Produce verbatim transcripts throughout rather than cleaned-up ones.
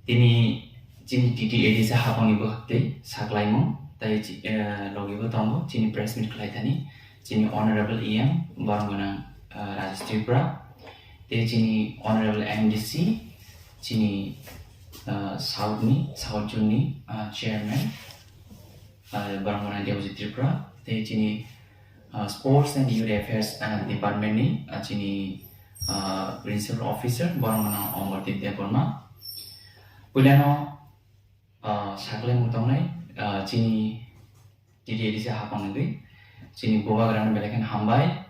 Tini chini T T A D C hapangni bwkhak tei saklaimung tei chi-, eh, logi bo tongo chini press meet khlai thani chini Honorable E M borok gwnang, eh, Rajesh Tripura tei chini Honorable M D C chini, eh, South ni, South Zone ni, eh, Chairman, eh, borok gwnang Debojit Tripura tei chini, ah, Sports and Youth Affairs, ah, Department ni, ah, chini, ah, Principal Officer borok gwnang Omordeep Debbarma. Puilano, ah, saklaimung tongnai, ah, chini T T A D C hapang wngwi chini bubagrano belai kheno hambai.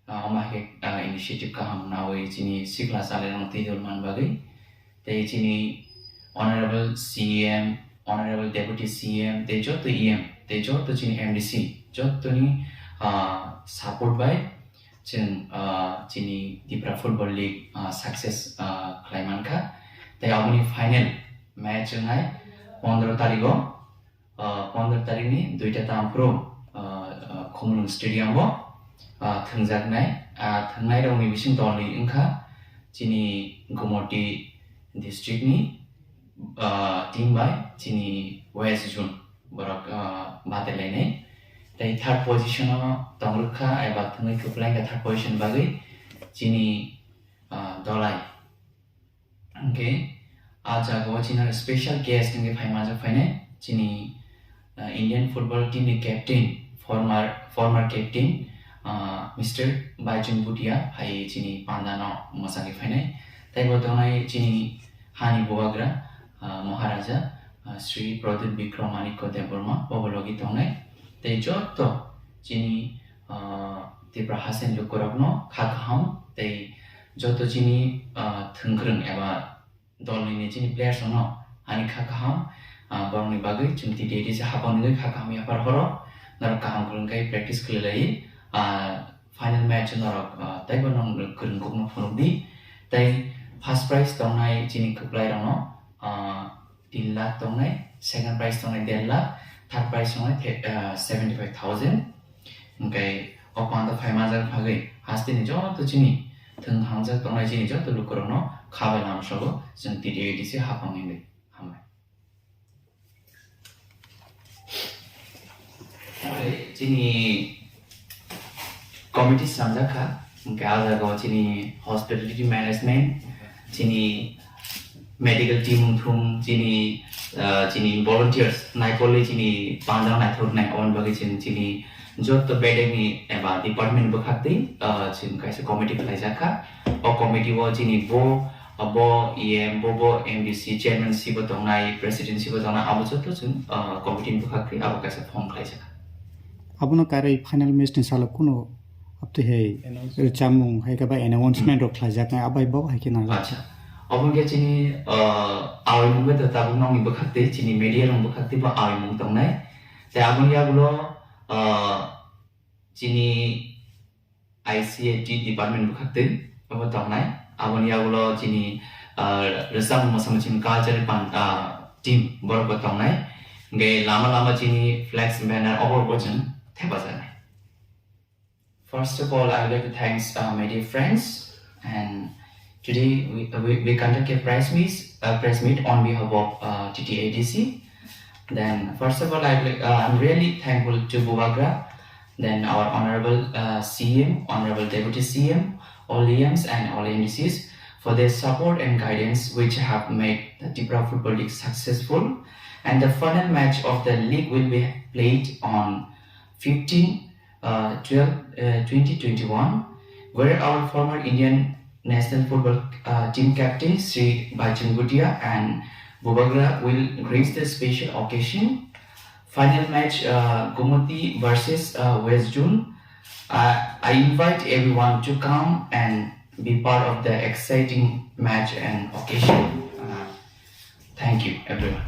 Ah, omo hai khe, ah, initiative kaham nawi chini sikla chalairokno twi dol man bagwi. Tei chini Honorable C M, Honorable Deputy C M, tei joto E M, tei joto chini M D C, jotoni, ah, support bai chwng, ah, chini Tipra Football League, ah, success, ah, khlai mankha. Tei aboni final match wngnai pondro tarigo, ah, pondro tarikni duita tamphuru, ah, ah, Khumulwng Stadium o, ah, thwngjaknai. Ah, thwngnairokni bising dolni wngkha chini Gumoti district ni, ah, team bai chini West Zone borok, ah, batailainai. Tei third position o tongrwkha eba thwngwi kwplaikha third position bagwi chini, ah, Dolai. Hwnkhe ah jagao chini special guest wngwi phai manjak phainai chini, ah, Indian football team ni captain, former, former captain, ah, Mister Baichung Bhutia phai chini pandano mwchangwi phainai. Tei bo tongnai chini hani bubagra, ah, Maharaja, ah, Shri Pradyut Bikram Manikya Debbarma, bobo logi tongnai. Tei joto chini, ah, Tipra haste ni lukurokno kha kaham tei joto chini, ah, thwngkwrwng eba dolni ni chini players rokno ani kha kaham, ah, borokni bagwi chwng T T A D C hapang wngwi kha kaham yaphar horo norok kaham kwrwng khe practice khlai lai, ah, final match norok, ah, teibo norok kwrwng kokno phunuk di. Tei first prize tongnai chini kwplai rokno, ah, tin lakh tongnai, second prize tongnai der lakh, third prize tongnai the-, ah, seventy five thousand. Hwnkhe o panda phai manjak bagwi hasteni joto chini thwng hamjak tongnai chini joto lukurokno kha bai lama sogo chwng T T A D C hapang wngwi. Hambai. Tei chini committee swnamjak kha, hwnkhe ah jagao chini hospitality management, chini medical team wngthung, chini, ah, chini volunteers naikolwi chini panda naithoknai, aboni bagwi chini, chini joto bedekni eba department bwkhaktwi, ah, chini kaisa committee khlaijak kha. O committee o chini bo, bo E M, bo, bo M D C, chairman si bo tongnai, president si bo tongnai, abo joto chwng, ah, committee ni bwkhaktwi abo kaisa form khlaijak kha. Abono karwi final match ni salo kuno Abtwi hai rwchapmung hai khe ba announcement rok khlaijaknai, abai bo hai khe nangjak. Acha. Obo khe chini, ah, awimung bai tabuk nokni bwkhak twi chini media rok bwkhak twi bo awimung tongnai. Tei aboni yagulo, ah, chini I C A T department bwkhak twi obo tongnai. Aboni yagulo chini, ah, rwchapmung mosamung chini cultural pan, ah, team borok bo tongnai. Hwnkhe lama lama chini flex banner obo bo chwng thepajaknai. First of all, I would like to thanks, uh, my dear friends. And today we, we, we conduct a press meet, a press meet on behalf of, uh, T T A D C. Then, first of all, I would like, uh, I'm really thankful to Bubagra, then our honorable, uh, C M, honorable deputy C M, all E Ms and all M D Cs for their support and guidance, which have made the Tipra Football League successful. And the final match of the league will be played on fifteen uh, twelve, uh, twenty twenty-one, where our former Indian national football, uh, team captain Sri Baichung Bhutia and Bubagra will grace the special occasion. Final match, uh, Gumoti versus, uh, West Zone. Uh, I invite everyone to come and be part of the exciting match and occasion. Uh, thank you, everyone.